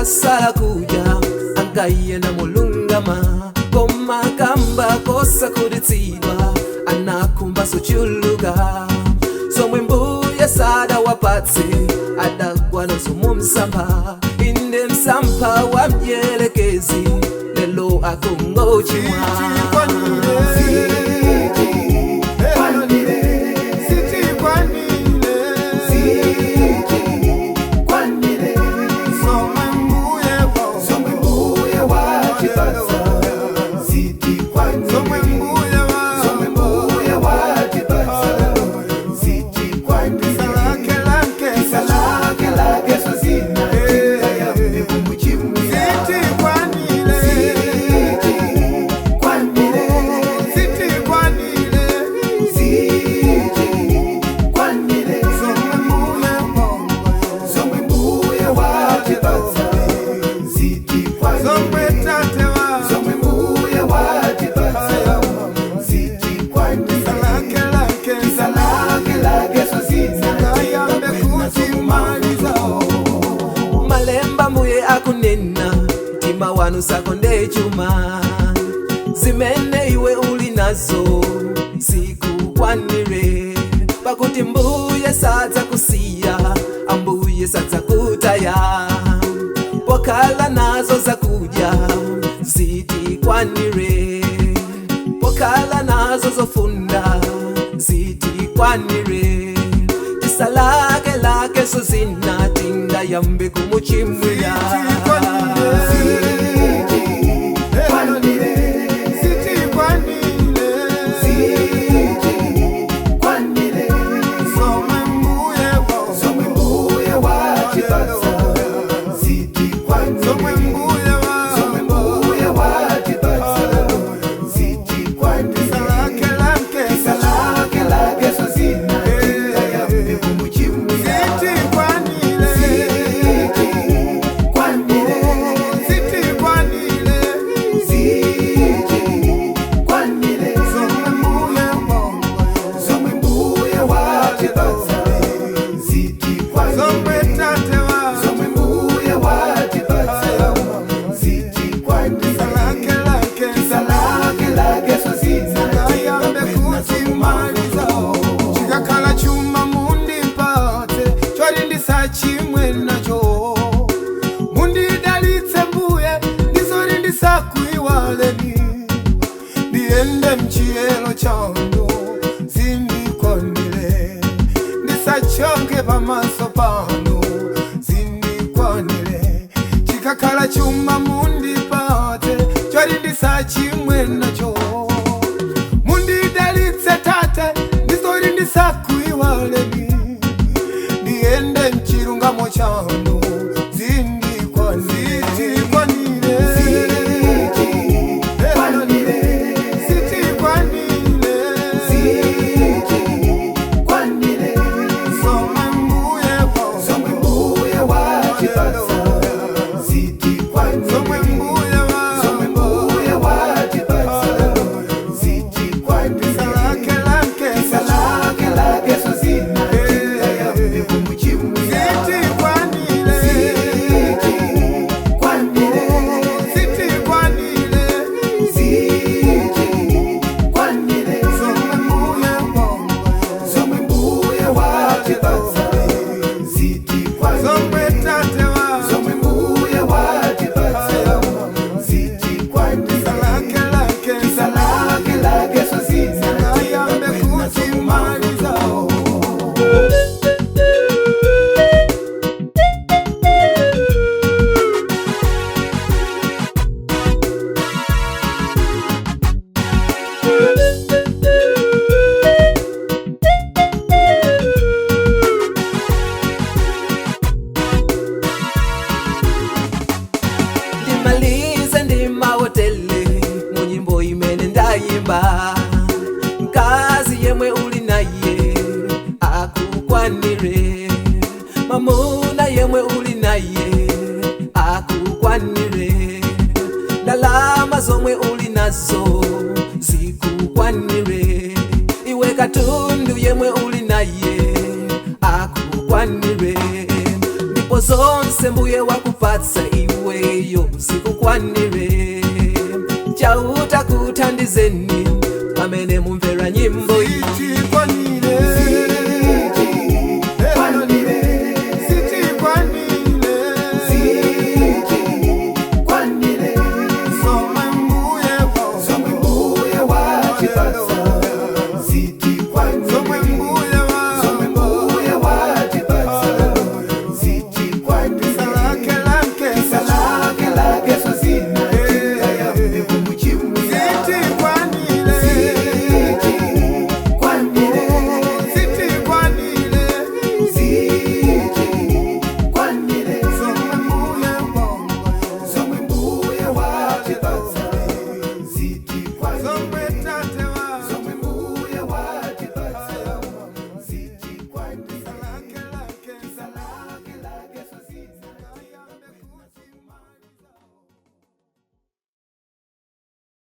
Anasala kuja ankayenda molungama koma kamba kosakhutitsidwa anakhumba zochuluka zomwe mbuye sadawapatse adagwa nazo mumsampha inde msampha wa mdyerekezi lelo akungochimwa. Malemba mbuye akunena mtima wanu sakonde chuma zimene iwe uli nazo zikukwanire pakuti mbuye sadzakusiya ambuye sadzakutaya pokhala nazo zakudya zitikwanire pokhala nazo zofunda zitikwanire tisalake lake sozina tingayambe kumuchimwira. Chikakhala chuma mundipatse choti chimwe nacho mundidalitse mbuye ndizoti ndisakuiwaleni ndiyende mchiyero chanu zindikwanire ndisachonke pamaso panu zindikwanire chikakhala chuma mundipatse choti ndisachimwe nacho mundidalitse tate ndizoti ndisakuiwaleni ndiyende mchilungamo chanu zindikwanire zindikwanire zomwe mbuye zomwe mbuye lake lake zindikwanire zomwe mbuye zomwe tate lake lake ayambe kutimaliza. Ndimalize ndimawotele mu nyimbo imene ndayimba mkazi yemwe uli naye akukwanire mamuna yemwe uli naye akukwanire ndalama zomwe uli nazo zikukwanire iwe katundu yemwe uli naye akukwanire ndipo Zonse mbuye wakupatsa iweyo zikukwanire. Chauta kuthandizeni pamene mumvera nyimbo.